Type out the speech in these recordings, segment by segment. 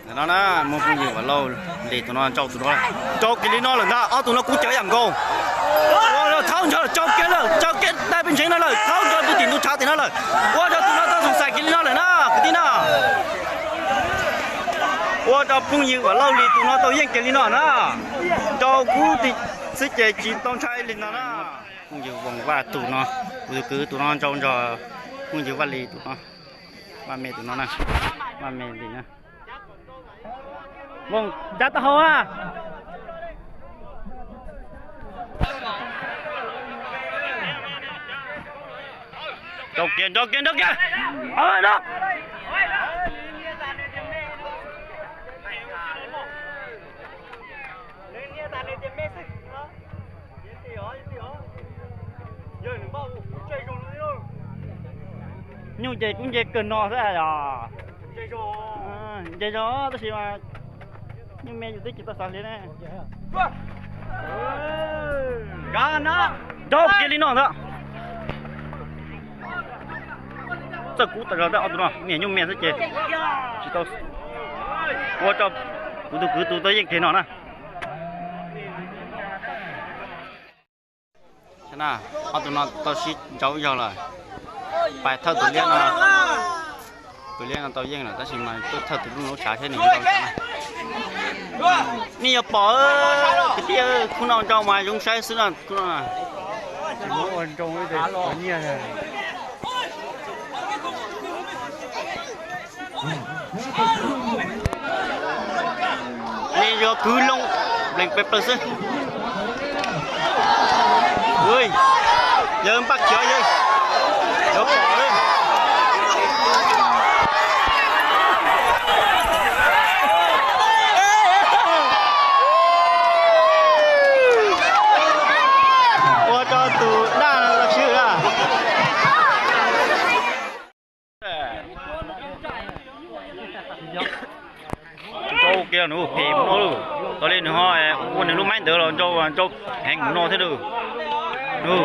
Ntawm no na, muaj phooj ywg Vam Lauj Lis tus no ntsauj tus no, ntsauj kiag li no lawm ntag. Ob tug no kuj cawv yam nkaus. Ua rau thaub ntshav lawm, tsaus kiag lawm, tsaus kiag dai pes ntsev no lawm, thaub ntshav pw tim ntug tshav tim no lawm. Ua rau tus no tau xoom xais kiag li no lawm na, kwv tij na. Ua rau phooj ywg Vam Lauj Lis tus no tau yeej kiag li no na. Ntsauj kub tim xwb ces tsis tau ntshai li no na. Phooj ywg Voos Vaj tus no, kuv tus kwv tus no ntsauj ntsog phooj ywg Vaj Lis tus no. Vaj Me tus no na, Vaj Me Lis na. Voos, nrad tau hau a. Nrau kiag, nrau kiag, nrau kiag. Ua no. Nyuj nce kuj nce kawg no xwb os. Nce zog tab sis mas nyuj me yus twb tsis tau xav hliv ne. Nrau kiag li no ntag. Txawj kub tas zog ntag, ob tug no niam nyuj me xwb ces tsis tau ua rau kuv tus kwv tus tau yeej kiag no na. Ob tug no tau sib ntsauj ib zaug lawm. Pais thawj tus liab no, tus liab no tau yeej lawm tab sis mas tuaj thawj tus lub lub tshav thiab nws ntsauj tshav na. Nej yuav pom kwv tij, khub no ntsauj mas zoo saib xwb na, khub no. Nej yuav kwv loo plees pes plaws xwb. Yawg npaj khiav yawg, yuav pom lawm. Ua rau tus daj no los swb. Ntsauj kiag nws phem mus no lauj. Tau li nws ho ua nws lub maib ntawd los ntsauj, ntsauj heev mus no thiab lauj. Nws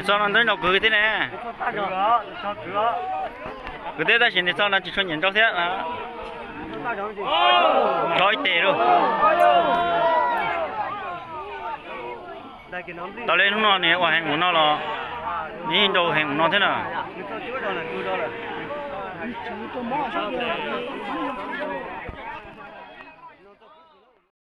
txog no ntawd nrau kwv thiab ne. Kwv thiab tab sis nws txog no tsis tshua nyiam ntsauj thiab. Ntsauj ib tes lauj. Tau li hnub no nws ua heev mus no los nws yeej ntsauj heev mus no thiab na.